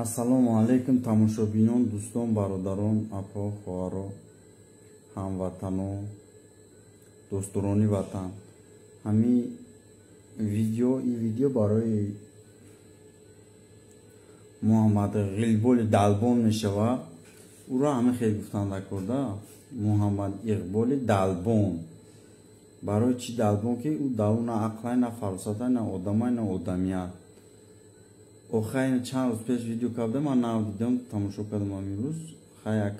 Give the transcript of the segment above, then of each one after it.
Ассалому алайкум, тамошобинон, дӯстон, бародарон, апо, хоҳаро, ҳамватано, дӯстдорони ватан. Ҳамин видео, ин видео барои Муҳаммад Ғилболи Далбон мешавад. Ӯро ҳамин хел гуфтанд акорда, Муҳаммад Иқболи Далбон. Барои чӣ Далбон? Ки ӯ дар ӯ на ақлай, на фаросатай, на одамай, на одамият. Охай чанд рӯз пеш видео кардам, ман нав дидам, тамошо кардам ҳамин рӯз. Хай як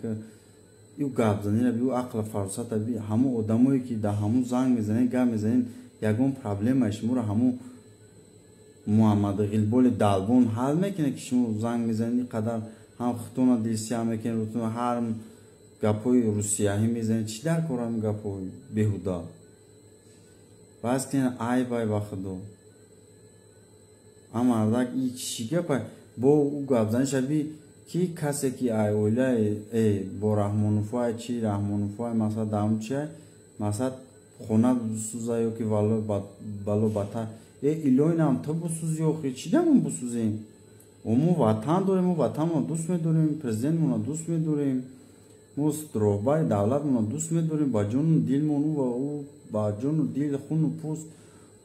ӯ гапзанира би, ӯ ақла фаросата би, ҳамон одамое ки дар ҳамун занг мезанед, гап мезанед, ягон проблемаи шуморо ҳамун Муҳаммад Ғилболи Далбон ҳал мекунад, ки шумо занг мезанед, ин қадар ҳам худтона дилсиҳ мекунед, ҳар гапҳои русияҳӣ мезанед. Чӣ дар кор ҳамин гапҳои беҳуда? Бас кунед, айб ай ба худо. А мардак и чӣ гапа? Бо ӯ гапзаниша би, ки касе ки ай оилаи бо Раҳмоновай, чи Раҳмоновай, масалан, дар ҳамун чиай, масалан, хона бисӯза ё ки бало батар. Э, илоинам ту бисӯзи, охи чӣ дамон бисӯзем? Мо ватан дорем, мо ватанмонро дӯст медорем, президентмонро дӯст медорем, мо роҳбари давлатмонро дӯст медорем ба ҷону дилмон. Ӯ ба ҷону дил, хуну пӯст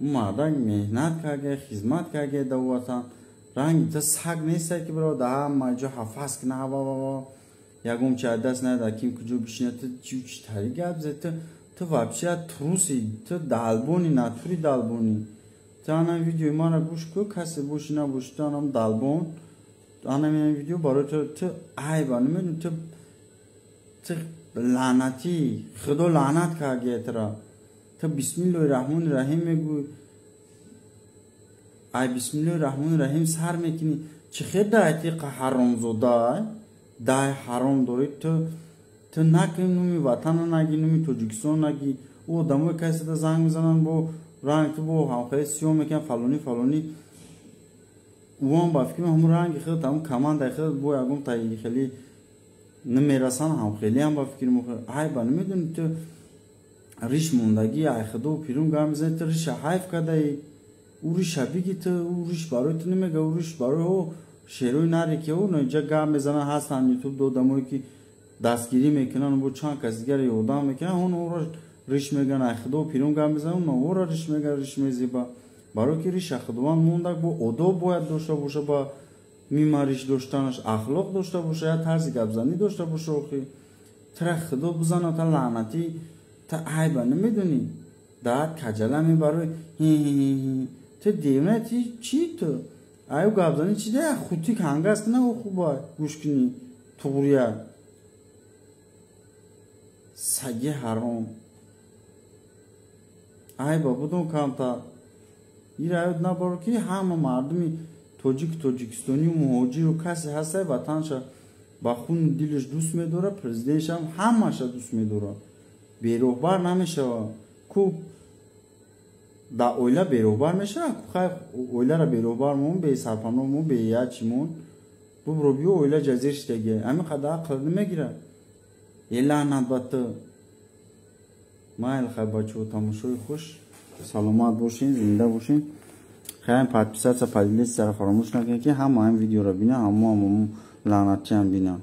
ӯ мардак меҳнат карда, хизмат карда дар ватан. Ранги та саг нестай, ки бирава дар ҳама ҷо ҳафас кина, ҳава ягон чи аз даст наяд, ким куҷо бишина. Ту чи чи тари гап зад? Ту вообще труси, ту далбони, натури далбонӣ. Ту анам видеои маро гӯш кун, касе боши набоши, ту анам далбон, анам ин видео барои ту. Ту айба намедонӣ, ту лаънатӣ, худо лаънат карда тура. Ту бисмиллоҳи раҳмони раҳим мегӯй, ай бисмиллоҳи раҳмони раҳим сар мекунӣ. Чӣ хел дай тиқа ҳаромзода, дай ҳаром дорӣ ту? Ту накунӣ, номи ватанро нагӣ, номи Тоҷикистон нагӣ. Ӯ одамое каседа занг мезананд, бо ранг ту бо ҳамхеле сиёҳ мекунанд, фалонӣ фалонӣ. Ӯам ба фикри ҳамун ранги худ, ҳамун командаи худ бо ягон таи хеле намерасанд, ҳамхелиам ба фикри мо. Айба намедонӣ, ту риш мондагӣ, ай худо пирун гап мезанӣ. Ту риша ҳайф кардаӣ, ӯ риша биги, ту ӯ риш барои ту намега, ӯ риш барои ӯ шерои наре, ки ӯ инҷа гап мезананд, ҳастанд ютуб одамое ки дастгирӣ мекунанд, бо чанд кас дигар ёрдам мекунанд, он ӯро риш меган. Ай худо пирун гап мезананд, ӯро риш мега, риш мезеба, барое ки риша худованд мондак, бо одоб бояд дошта боша, ба мима риш доштанаш ахлоқ дошта боша, я тарзи гапзанӣ дошта боша. Охи тра худо бизана, та лаънатӣ, та айба намедонӣ, даат каҷала мебарои. Ту девна ти чӣ? Ту аю гапзанӣ чи да хутик ҳангас кина, ӯ хуба гӯш кунӣ, туғрия саги ҳаром. Айба будон камтар ира ёд набаро, ки ҳама мардуми тоҷик, тоҷикистонию муҳоҷиру касе ҳастай, ватанша ба хуну дилаш дӯст медорад, президентшам ҳамаша дӯст медорад, бероҳбар намешавад. Ку дар оила бероҳбар мешавад? Хай, оилара бероҳбар мон, бесарпаноҳ мон, беячи мон, бубро биё, оила ҷазир шидаги, ҳамин қадар ақл намегирад. Е, лаънат ба ту! Майли, хай, бачаҳо, тамошои хуш, саломат бошен, зинда бошен. Хайм подписаться, поделиться фаромӯш накунед, ки ҳама ҳам видеоро бинанд, ҳамо ҳамон лаънатчиам бинанд.